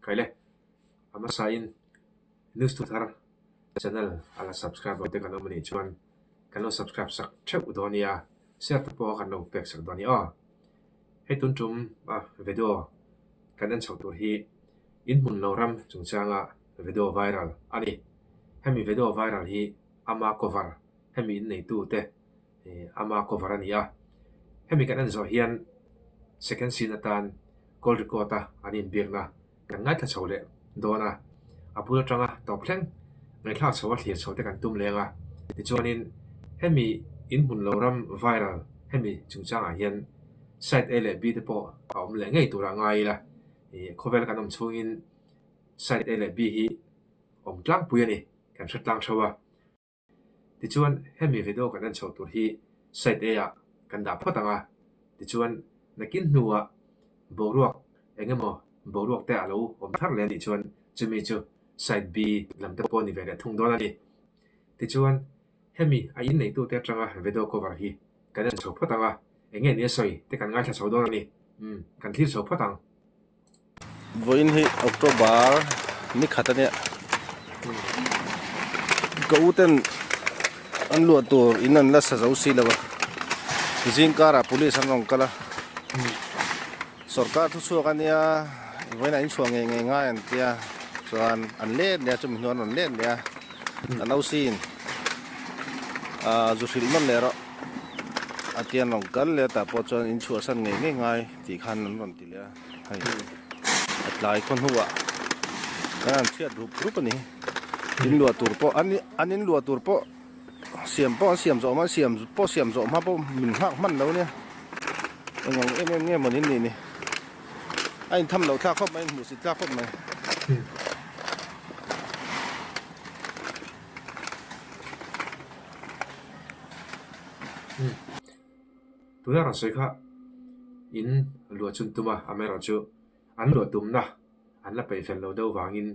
Kaile a hmasain News Thuthar channel a la subscribe lo te kan awm anih chuan kan lo subscribe sak theuh dawn nia, share te pawh kan lo pek sak dawn nia aw. Hei tun tum a video kan en chho tur hi inhmun lo ram chungchanga video viral a ni. Hemi video viral hi ama cover hemi inneitu te ama cover a ni a. Hemi kan en zawh hian second scene atan call record a an inbiakna kan ngaithla chho leh dawn a, a bul atanga tawp thleng ngaihthlak chho a thlir chho te kan tum leng a. Tichuanin hemi inhmun lo ram viral hemi chungchangah hian side A leh B te pawh a awm leh ngei turah ngai ila, ih khawvel kan awm chhungin side A leh B hi awm tlangpui a ni, kan hre tlang theuh a. Tichuan hemi video kan en chhoh tur hi side A ah kan dah phawt ang a, tichuan nakin hnuah boruak eng emaw boruak te a lo awm thar leh a nih chuan chumi chu side B lam te pawh a ni ve leh thung dawn a ni. Tichuan hemi a inneitute atanga video cover hi kan en chho phawt ang a, eng nge ni a sawi te kan ngaithla chho dawn a ni. Umm kan thlir chho phawt ang. Vawiin hi October ni khat a nia ka u ten an luah tur in an la sa zo si lo a zing karah police an rawn kal a sorkar thu chhuak a nia vawiin ah inchhuah ngei ngei ngai an tia chuan an let leh a chumi hnuah an rawn let leh a an OC in ah zu hrilh nawn leh rawh a tia an rawn kal leh a tah pawh chuan inchhuahsan ngei ngei ngai tih khan an rawn ti leh a. Hei a tlai khaw hnuah kan han chhiat rup rup a ni in luah tur pawh an an in luah tur pawh siam pawh an siam zawh hma siam pawh siam zawh hma pawh min nghak hman lo nia eng ang em em nge maw ni ni ni a intham loh thlak khawp mai inhmuhsit thlak khawp mai. Tuna rawn sawi kha in luah chhun tum a, amaherawhchu an luah tumna an la peih fel lo deuh vangin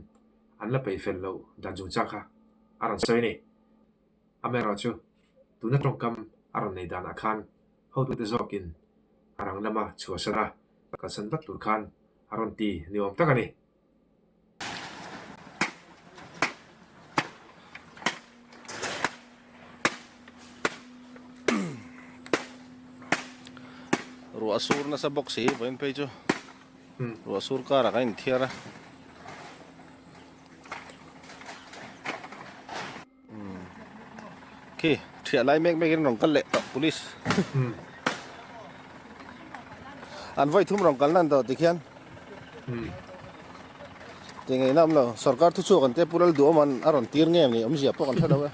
an la peih fel loh dan chungchang kha a rawn sawi a ni. Amaherawhchu tuna tawngkam a rawn nei danah khan hotute zawkin a rang lama chhuahsan a, kalsan vat tur khan a rawn ti ni awm tak a ni. Ruah sur nasa bawk si vawiin phei chu ruah sur karah kan inthiar a. Khi thiah lai mek mek in rawn kal leh tawh police an vawi thum rawn kal nan tawh tikhian ti ngei na awm lo sorkar thu chhuak an te pu lal duhawm an a rawn tir nge ni awmzia pawh kan hre lo e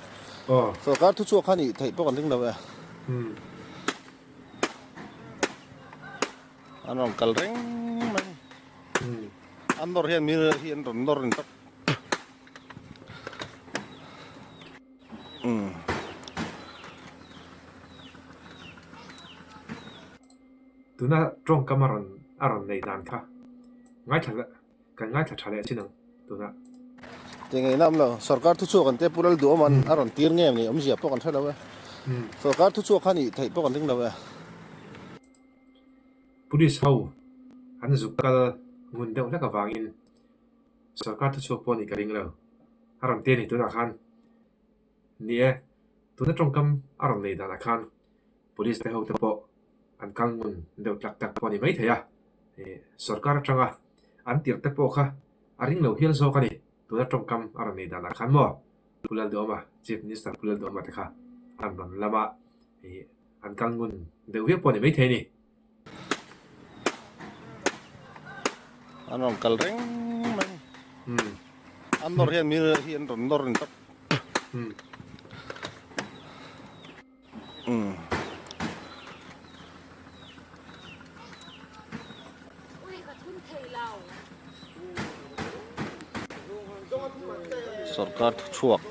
sorkar thu chhuak kha nih theih pawh kan ring lo e an rawn kal reng mai an nawr hian mi hi an rawn nawr ni tawp. Tuna tawngkam a rawn a rawn nei dan kha ngaithla leh kan ngaithla tha leh chin ang tuna. Ti ngei na awm lo, sorkar thu chhuak an te pu lal duhawm an a rawn tir nge ni awmzia pawh kan hre lo e. Sorkar thu chhuak kha nih theih pawh kan ring lo e. Police ho an zuk kal ngun deuh hlek avangin Sorkar thuchhuak pawh a nih ka ring lo. A rawn ti a ni tunah khan. Ni e, tuna tawngkam a rawn nei danah khan Police te hote pawh an kal ngun deuh tlak tlak pawh a ni maithei a. Sorkar atanga an tirh te pawh kha a ring lo hial zawk a ni. Tuna tawngkam a rawn nei danah khan maw Pu Lalduhawma, Chief Minister Pu Lalduhawma te kha an rawn lam a, an kal ngun deuh viau pawh a ni maithei a ni. An rawn kal reng mai. An nawr hian mi hi an rawn nawr ni tawp. Sorkar thuchhuak.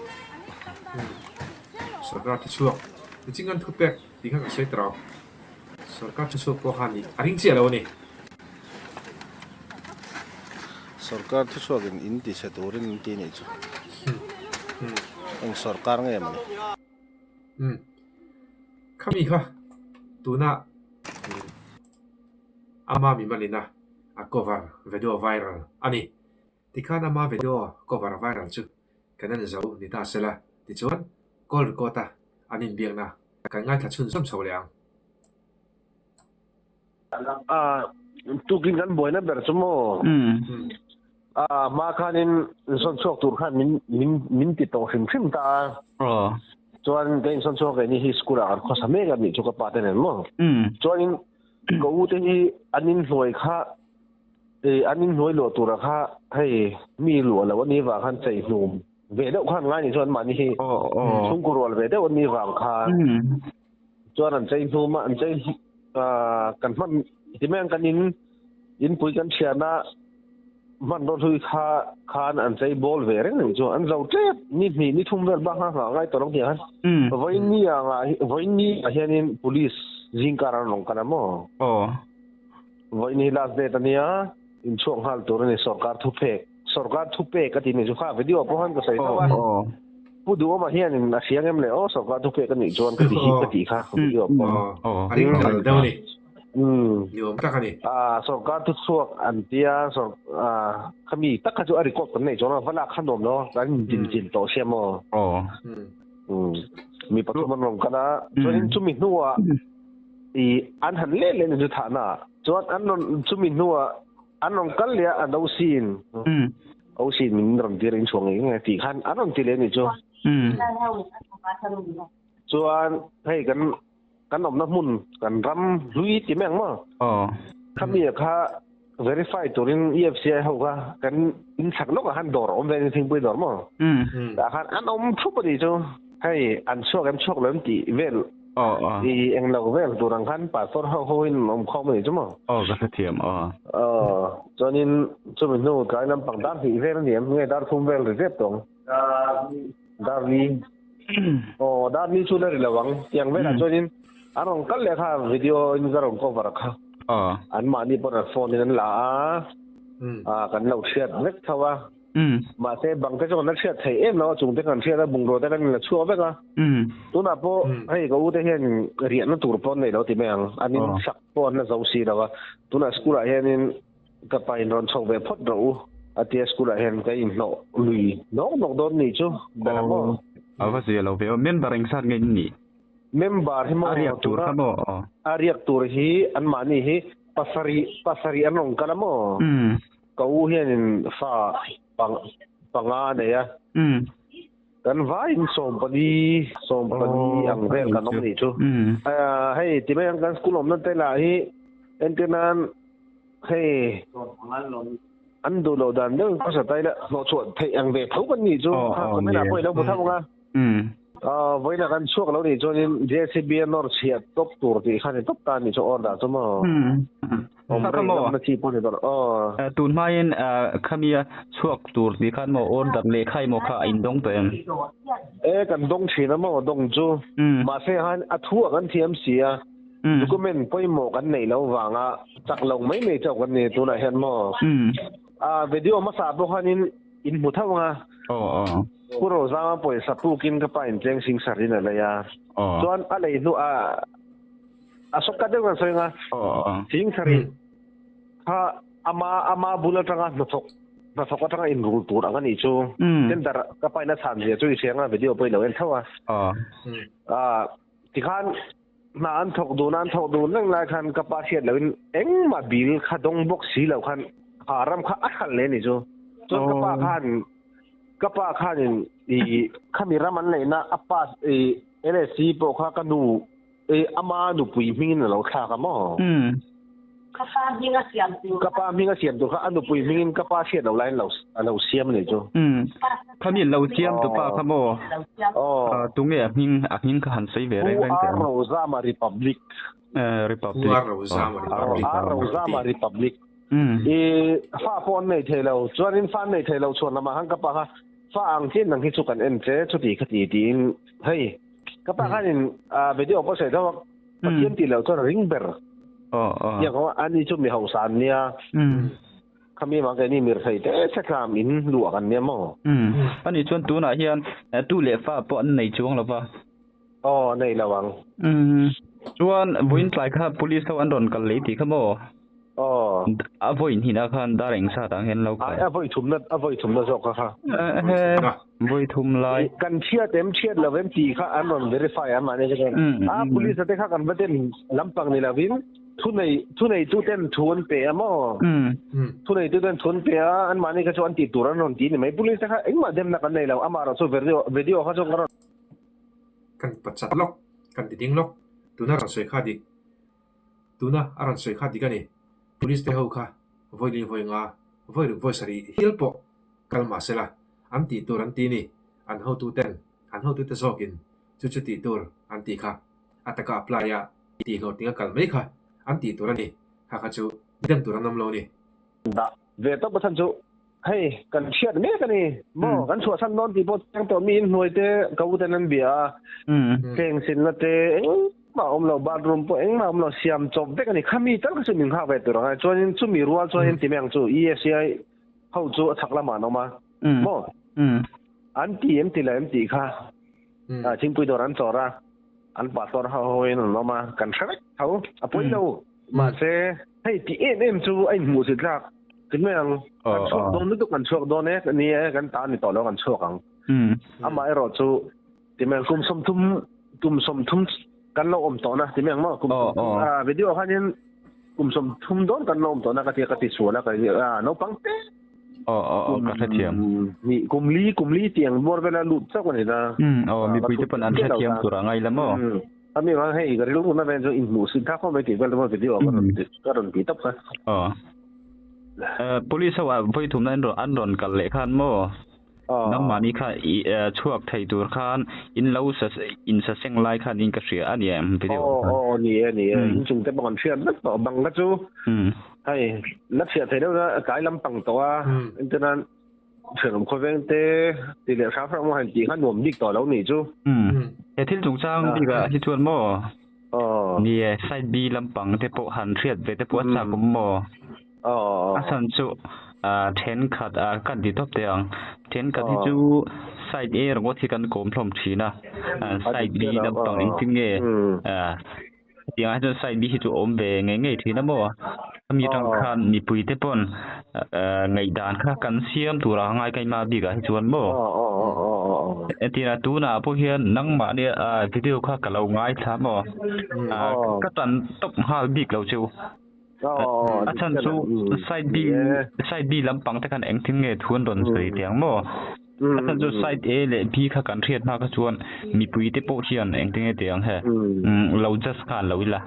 Sorkar thuchhuak. Nichin kan thupek tih kha ka sawi ta lo. Sorkar thuchhuak pawh khan a ring chiah lo a ni. Sorkar thuchhuakin in ti chhe turin an ti nih chu. Eng sorkar nge maw ni? Umm. Khami kha tuna ama mi malina a cover video viral a ni. Tikhan ama video cover viral chu kan en zo ni ta sela tichuan call record a an inbiakna kan ngaithla chhunzawm chho leh ang. A tukin kan buaina ber chu maw? A hma khanin insawn chhuak tur khan min min min ti tawh hrim hrim ta a. Chuan ka insawn chhuak leh ni hi school ah kan khawsa mek a nih chu ka pa te nen maw? Chuanin ka u te hi an inhnuai kha an inhnuai luah tura kha hei mi luah lo a nih vang khan chei hnum ve deuh khan ngai ni chuan mahni hi chhungkaw rual ve deuh a nih vang khan chuan an chei hnum a an chei kan hman ti mai ang kan in inpui kan thian a hmanraw hlui kha khan an chei bawl ve reng reng chu an zo tep ni hnih ni thum vel bak kha nghah ngai tawh lo tih khan vawiin ni ah vawiin ni ah hianin police zingkar an rawn kal a maw vawiin hi last date a nia inchhuak nghal tur a ni sorkar thupek Sorkar thu pek a ti ni chu kha video pawh khan ka sawi tho a. Pu Duhawma hianin a hria ngem le aw sorkar thu pek a nih chuan ka ti hi ka tih kha video pawh. A ring hlel deuh a ni. Ni awm tak a ni. Sorkar thu chhuak an tia khami tak kha chu a record kan neih chuan a va lak kha nuam lo kan in chin tawh sia maw. Mi pathum an rawn kal a chuanin chumi hnuah i an han let leh ni chu thahna chuan an rawn chumi hnuah An rawn kal leh a, an OC-in OC-in min rawn tir inchhuah ngei ngei a tih khan an rawn ti leh a nih chu. Chuan hei kan kan awmna hmun kan ram hlui ti mai ang maw? Khami ah kha verify turin EFCI ho kha kan inchhak lawkah khan dawr a awm ve a ni thingpui dawr maw? Tah khan an awm thup a nih chu. Hei an chhuak em chhuak lo em tih vel I eng lo vel tur ang khan pastor ho ho in awm khawm a nih chu maw? Aw ka hrethiam aw. Aw chuanin chumi hnu tlai lampang dar hnih vel a ni em nge dar thum vel ri zep tawng? Dar li aw dar li chu la ri lo ang tiang velah chuanin an rawn kal leh kha video in ka rawn cover kha. Aw. An mahni pawn an phone in an la a kan lo hriat vek tho a. Mahse, bang te chu kan la hriat theih em lo a, chung te kan hriat a, bungraw te kan inla chhuak vek a. Tunah pawh hei ka u te hian riahna tur pawh an nei lo ti mai ang, an in sak pawh an la zo si lo a. Tunah school ah hianin ka pa in rawn chho ve phawt rawh u a tia school ah hian ka inhlawh lui nawk nawk dawn nih chu ber ang aw. A va zia lo ve aw, member engzat nge in nih? Member hi maw A riak tur kha maw? A riak tur hi anmahni hi pasarih pasarih an rawn kal a maw? Ka u hianin fa panga a nei a, kan vaiin sawmpali, sawmpali ang vel kan awm nih chu. Hei ti mai ang kan school awmna te lah hi entir nan hei an duh loh dan deuh in khawsa ta ila hnawhchhuah theih ang ve tho kan nih chu. Kha comment ah pawh i lo hmu tho ang a. Vawiin ah kan chhuak lo nih chuanin JCB a nawr chhiah tawp tur tih kha ni tawp ta nih chu order chu maw? Awm rei lamna chi pawh ni tawh aw. Tun hmain khamia chhuak tur tih khan maw order lehkha emaw kha a indawng tawh em? E kan dawng thin a maw dawng chu. Mahse khan a thu ah kan thiam si a, document pawimawh kan neih loh vanga chak lo mai mai chauh kan ni tunah hian maw? Video hmasa pawh khanin in hmu tho ang a. Pu Rozama pawisa pukin ka pa in cheng sing sarin a lei a. Chuan a lei hnu a a sawk deuh kan sawi anga sing sarih kha ama ama bul atanga hnathawk hnathawk atanga inrul tur ang a nih chu. Tender ka pa in a chhan zia chu i hria anga video pawh i lo en tho a. Tikhan hna an thawk dun a, an thawk dun reng lai khan ka pa hriat loin engmah bill kha dawng bawk si lo khan ha ram kha a hralh leh a ni chu. Chuan ka pa khan ka pa khanin i khami ram an leihna a pass i LSC pawh kha ka nu i ama nupui hmingin a lo thlak a maw? Ka pa hming a siam tur Ka pa hming a siam tur kha a nupui hmingin ka pa hriat loh laiin lo a lo siam a nih chu. Khami lo siam tu pa kha maw? Tunge a hming a hming kha han sawi ve reng reng teh ang. Pu R Rozama Republic. Republic. Pu R Rozama Republic. R Rozama Republic. I fa pawh an nei thei lo chuanin fa an nei thei lo chhuan lamah khan ka pa kha fa ang chian nang hi chu kan en che chuti kha ti tiin hei ka pa khanin video pawh sawi tho a Pathian tih loh chuan a ring ber. Tiang kawng a ani chu mi hausa an nia. Khami vang keini mi rethei te che tlam in luah kan nia maw? Ani chuan tunah hian tu leh fa pawh an nei chuang lo va. Aw nei lo ang. Chuan vawiin tlai kha police ho an rawn kal lei tih kha maw? Aw. A vawi hnihna khan dar eng zat ang hian lo kal? A vawi thumna, a vawi thumna zawk kha kha. Vawi thum lai. Kan thiat em thiat lo em tih kha an rawn verify a mahni te chuan. A police te kha kan va ten lampang ni lovin thunei thuneitu ten thu an pe a maw? Thuneitu ten thu an pe a, anmahni kha chu an tih tur an rawn ti ni mai. Police te kha engmah demna kan nei lo, amaherawh chu video video kha chu kan rawn. Kan pachat lawk, kan ti ding lawk, tuna rawn sawi kha dik. Tuna a rawn sawi kha dik a ni. Police te ho kha vawi li vawi nga, vawi ruk vawi sarih hial pawh kal mah sela, an tih tur an ti ni. An hotu ten, an hotute zawkin chu chu tih tur an tih kha a taka apply a tih hlawhtling a kal mai kha an tih tur a ni. Kha kha chu dem tur an awm lo a ni. Dah ve tawp a chhan chu hei kan hriat mek a ni maw kan chhuahsan dawn tih pawh chiang tawh mi inhnuai te ka u ten an bia a thleng silna te engmah awm lo bathroom pawh engmah awm lo siam chawp vek a ni khami tal kha chu min nghak ve tur ang a chuanin chumi rual chuanin ti mai ang chu ESCI ho chu a chhak lamah an awm a maw an ti em ti lo em tih kha thingpui dawr an chawr a an pastor ho hoin an awm a kan hre vek tho a pawi lo mahse Hei tih em em chu a inhmuh si tlak ti mai ang. Kan chhuak dawn lutuk kan chhuak dawn e, ni e kan ta ni tawh lo kan chhuak ang. Amah erawh chu ti mai ang kum 30 kum 30 kan lo awm tawh na ti mai ang maw kum a video khanin kum 30 dawn kan lo awm tawh na ka ti ka ti sual a ka a naupang te. Aw aw aw ka hrethiam. Ni kum li kum li tiang bawr vela lut chauh a ni na. Aw mipui te pawn an hrethiam tur a ngai la maw. Ami vang hei ka rilru na ven chu inhmuh sin thak khawp mai tih vel te video ka rawn ka rawn ti tawp kha. Aw. Police ho ah vawi thumna an rawn an rawn kal leh khan maw? Aw. Nangmahni kha i chhuak thei tur khan in lo sa in sa seng lai khan in ka hria a ni em video ah khan. Aw aw ni e ni e inchung te pawh kan hriat vek tawh bang kha chu hei la chhiah thei deuh na tlai lampang tawh a entirnan Thianawm khawveng te ti leh hrang hrang maw han tih kha nuam bik tawh lo nih chu. Umm. He thil chungchang bik ah hi chuan maw? Aw. Ni e, side B lampang te pawh han hriat ve te pawh a chak awm maw? Aw. A chhan chu thenkhat kan ti tawp teh ang. Thenkhat hi chu side A ringawt hi kan kawm hlawm thin a, side B lampang engtin nge Hetiang ah chuan side B hi chu a awm ve ngei ngei thin a maw? Ami atang khan mipui te pawn ngaihdan kha kan siam tur a ngai kaima bik ah hi chuan maw? Entirah tunah pawh hian nangmahni video kha ka lo ngaithla maw? Ka tan tawp nghal bik lo chu. A chhan chu side B side B lampang te khan engtin nge thu an rawn sawi teh ang maw? A chhan chu side A leh B kha kan hriat hma kha chuan mipui te pawh hian engtin nge teh ang he lo judge nghal lo ila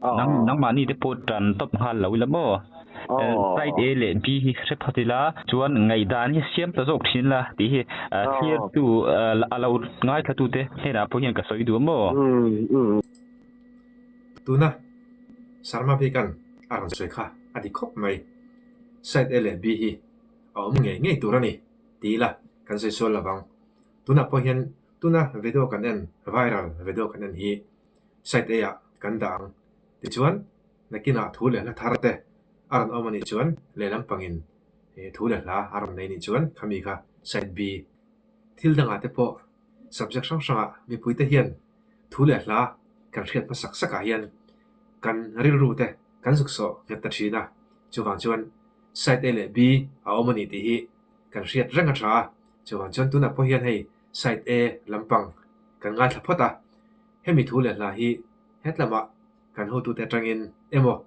nang nangmahni te pawh tan tawp nghal lo ila maw? Side A leh B hi hre phawt ila chuan ngaihdan hi siam ta zawk thin la tih hi thlir tu a lo ngaithla tute hnenah pawh hian ka sawi duh a maw? Tuna Sharma bikan a rawn sawi kha a di khawp mai. Side A leh B hi a awm ngei ngei tur a ni ti ila kan sawi sual lovang. Tunah pawh hian tuna video kan en viral video kan en hi side A ah kan dah ang. Tichuan nakinah thu leh hla thar te a rawn awm a nih chuan lehlam pangin thu leh hla a rawn nei nih chuan khami kha side B thil dangah te pawh subject hrang hrangah mipuite hian Thu leh hla kan hriat hmasak sakah hian kan rilru te kan zuk sawh nghet ta thin a, chuvang chuan side A leh B a awm a ni tih hi kan hriat reng a tha a, chuvang chuan tunah pawh hian hei side A lampang kan ngaithla phawt a, hemi thu leh hla hi hetlamah kan hotute atangin emaw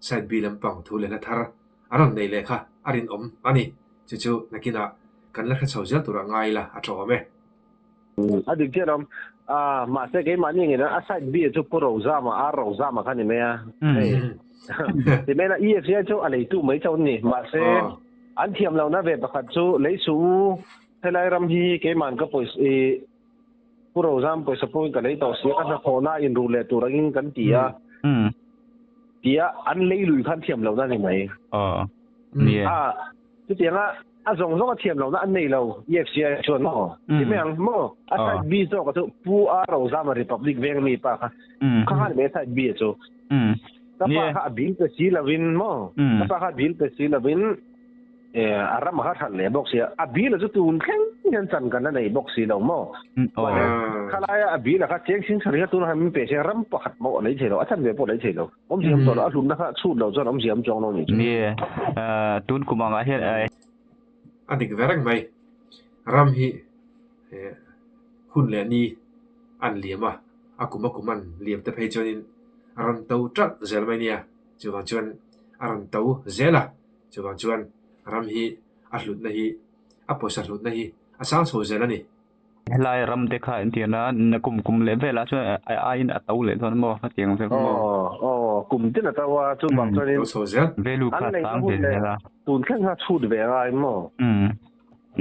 side B lampang thu leh hla thar a rawn nei leh kha a rinawm a ni, chu chu nakinah kan la hre chho zel turah ngai ila a tha awm e. A dik chiah lawm. Ah, mahse keimahni ngei a side B chu Pu Rozama, R Rozama kha ni mai a. Hei. Ti mai la EFCI chu a leitu mai chauh an ni. Mahse an thiam lohna ve pakhat chu lei suh u, helai ram hi keiman ka pawisa i Pu Rozam pawisa pawhin ka lei tawh si a, ka hnathawhna inruh leh tur angin kan ti a. Tia an lei lui khan thiam lohna ni mai. Aw. Ni e. Ah, Chutianga a zawng zawng a thiam lohna an nei lo EFCI chuan maw? Ti mai ang maw? A side B zawk a chu Pu R Rozama Republic veng mi pa kha kha khan mai side B a chu. Ka pa kha a bill pe si lovin maw? Ka pa kha a bill pe si lovin a ram a kha hralh leh bawk si a. A bill a chu tun thleng hian chan kan la nei bawk si lo maw? Khalaia a bil a kha cheng sing sarih a tuna khan min pe se ram pakhat mawh a lei thei lo, a chanve pawh a lei thei lo. Awmzia awm tawh lo, a hlutna kha chhut lo chuan awmzia awm chuang lo nih chu. Nie, tun kum angah hian. A dik ve reng mai. Ram hi hun leh ni an liam a, a kum a kum an liam te phei chuanin a rawn to ṭalh zel mai nia. Chuvang chuan a rawn to zel a, chuvang chuan ram hi a hlutna hi a pawisa hlutna hi a sang chho zel a ni. Helai ram te kha entirna kum kum leh velah chuan a aiin a to leh dawn maw hetiang vel maw? Aw aw kum tin a to a chuvang chuanin To chho zel. Value kha an a neihna sang hun ve leh zel a. tun thleng kha chhut ve a ngai maw? Umm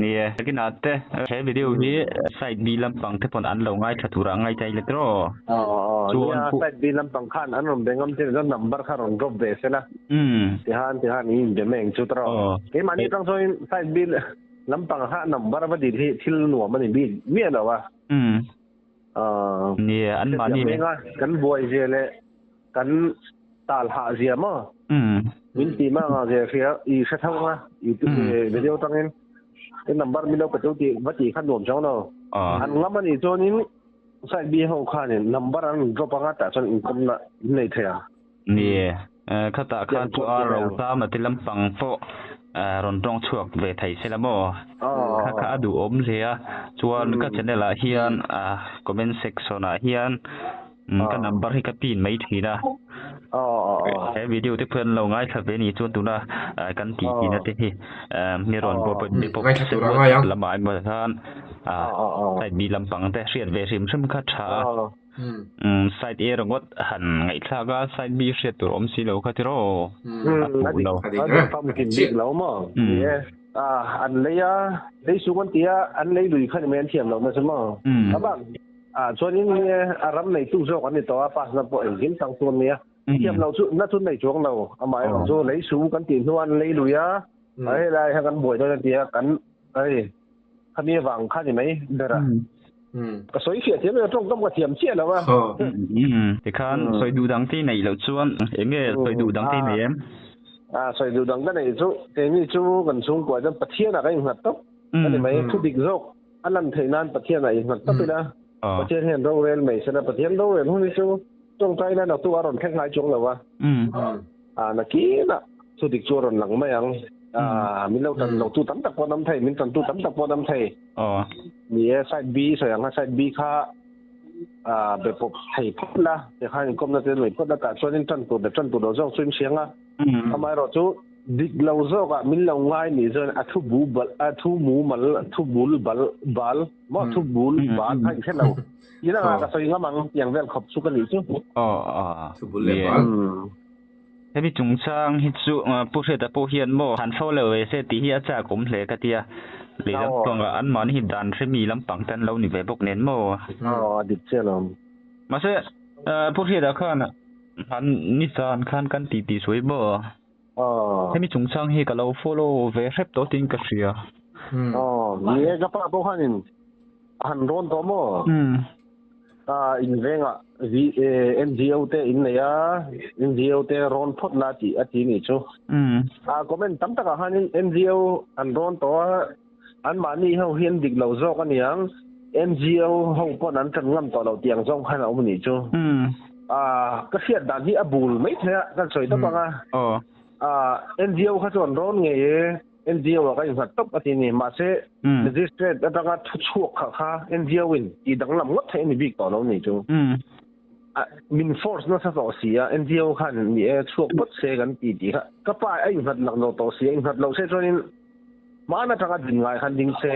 ni e. Nakinah te he video hi side B lampang te pawn an lo ngaithla turah ngaitai let rawh. Aw aw Chuan nia pu side B lampang khan an rawn be ngam chin chuan number kha rawn drop ve sela umm tihan tihan in inbe mai ang chu tawh. Aw Keimahni atang chuanin side B Lampang ha number va dil hi thil nuam a ni bik miah lo a. Umm. Aaa. Nia, an mahni. Hetiang venga kan buai zia leh kan tal hah zia maw? Umm. Min ti mah ngah zia hria i hre tho anga i video tangin i number min lo pe teuh tih va tih kha nuam chang lo. Aw. An ngam a nih chuanin side B ho khanin number an drop anga tah chuan inkawmna in nei thei ang. Nia, khatah khan chu a Rosama te lampang pawh rawn tawng chhuak ve thei se la maw? Kha kha a duhawm hle a, chuan ka channel ah hian comment section ah hian ka number hi ka pin mai thin a, he video te pawh an lo ngaithla ve ni chuan tuna kan tih tihna te hi mi rawn pawh lamah emaw khan side B lampang te hriat ve hrim hrim kha tha a. Umm side A ringawt han ngaihthlak a side B hriat tur awm si lo kha ti rawh a fuh lo. A dik famkim bik lo maw? Ni e. An lei a, lei sung an ti a, an lei lui kha ni mai an thiam loh nasa maw? A bak ah chuanin ni e, a ram neitu zawk an ni tawh a, pass na pawh engkim chang chu an nia. Thiam lo chu na chu nei chuang lo, amaherawh chu lei sung kan tih hnuah an lei lui a, helai hian kan buai dawn a ti a, kan hei Khami avang kha ni mai ber a. Ka sawi fiah thiam lo, tawngkam ka thiam chiah lo a. Tikhan sawi duh dang te i neih loh chuan eng nge sawi duh dang te i nei em? Sawi duh dang ka neih chu keini chu kan chhungkua chuan Pathianah kan innghat tawp a ni mai. Thu dik zawk a lan theih nan Pathianah innghat tawp ila, Pathian hian rorel mai sela, Pathian rorel hun hi chu tawngtai nan a tu a rawn thleng ngai chuang lo a. Nakinah thu dik chu a rawn lang mai ang. Min lo tan lo tu tam tak pawh an awm thei, min tan tu tam tak pawh an awm thei. Ni e, side B sawi ang kha side B kha be pawp thei phawt la, tikhan inkawmna te nei phawt la tah chuanin tan tur leh tan tur lo zawk chu in hriang a. Amaherawh chu dik lo zawkah min lo ngai nih chuan a thu bu bal, a thu mu mal, thu bul bal, bal maw thu bul bal kha in hre lo. Tin anga ka sawi ngam ang tiang vel khawp chu ka nih chu. Thu bul leh bal. Hemi chungchang hi chu Pu Hriata pawh hian maw han follow ve se tih hi a chak awm hle ka tia. Lehlam pangah anmahni hi dan hremi lampang te an lo ni ve bawk nen maw. Aw a dik chiah lo. Mahse Pu Hriata khan han nizan khan kan tih tih sawi maw. Hemi chungchang hi ka lo follow ve hrep tawh tiin ka hria. Aw ni e ka pa pawh khanin a han rawn tawh maw? In vengah NGO te in nei a, NGO te rawn phawt la tih a ti nih chu. Comment tam takah khanin NGO an rawn tawh a, anmahni ho hi an dik lo zawk a niang, NGO ho pawn an ṭan ngam tawh lo tih ang zawng khan a awm a nih chu. Ka hriat dan hi a bul mai thei a, kan sawi tawp ang a. NGO kha chu an rawn ngei e. NGO ah ka innghat tawp a ti ni. Mahse, Magistrate atanga thu chhuak kha kha NGO in tih danglam ngawt theih a ni bik tawh lo ni chu. Min force nasa tawh si a, NGO khan ni e chhuak phawt se kan ti tih kha ka pa a innghat lak lo tawh si a, innghat lo se chuanin hmaan atanga din ngai khan ding se,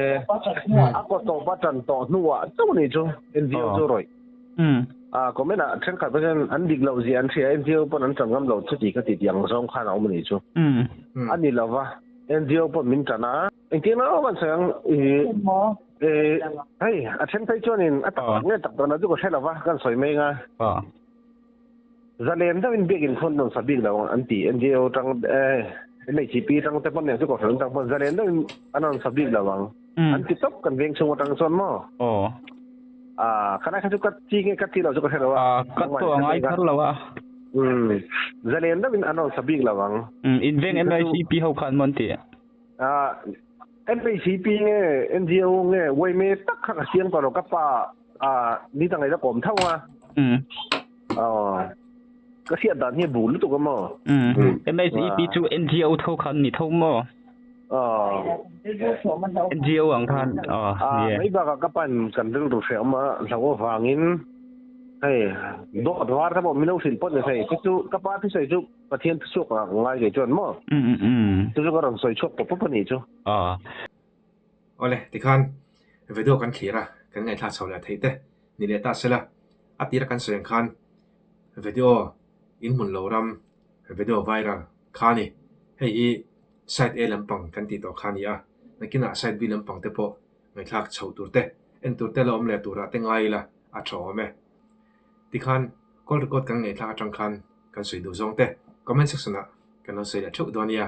a kaw tawp a tan tawh hnuah chauh ni chu NGO chu rawih. Comment ah thenkhat pawh hian an dik loh zia an hria a, NGO pawn an tan ngam lo chu tih ka ti tih ang zawng khan a awm a nih chu. A ni lo va, NGO pawn min tan a. Engtin emaw kan sawi ang i hei a then phei chuanin a tak tak nge tak tak lo chu ka hre lo va kan sawi mai anga. Zalen deuhin biakin khawn rawn sa bik lo ang an ti NGO tang MHP tang te pawn nen chu kohhran tang pawn zalen deuhin an rawn sa bik lo ang an ti tawp kan veng chhung atang chuan maw. Khalai kha chu ka chi nge ka ti lo chu ka hre lo a. Ka tawh a ngai thar lo a. Zalen deuhin an rawn sa bik lo ang. In veng MHP ho khan maw an ti? MHP nge NGO nge uaime tak kha ka siam tawh lo ka pa. A ni dang ila kawm tho a. Aw. Ka hriat dan hi a bul lutuk a maw? MHEP chu NGO tho khan ni tho maw? Aw. NGO ang khan aw ni e. Mai bakah ka pan kan rilru hreh awm a hlo avangin hei dawt var te pawh min lo hrilh pawt ni thei. Chu chu ka pa thusawi chu Pathian thuchhuak ah ka ngai kei chuan maw? Chu chu ka rawn sawi chhuak pawp pawp a nih chu. Aw. Awle, tikhan video kan thlir a, kan ngaihthlak chho leh theih te ni leh ta sela, a tira kan sawi ang khan video in hmun lo ram video viral kha a ni. Hei hi side A lampang kan tih tawh kha a ni a, nakinah side B lampang te pawh ngaihthlak chho tur te, en tur te la awm leh turah te ngai ila a tha awm e. Tikhan call record kan ngaihthlak atang khan kan sawi duh zawng te comment section ah kan lo sawi leh theuh dawn nia.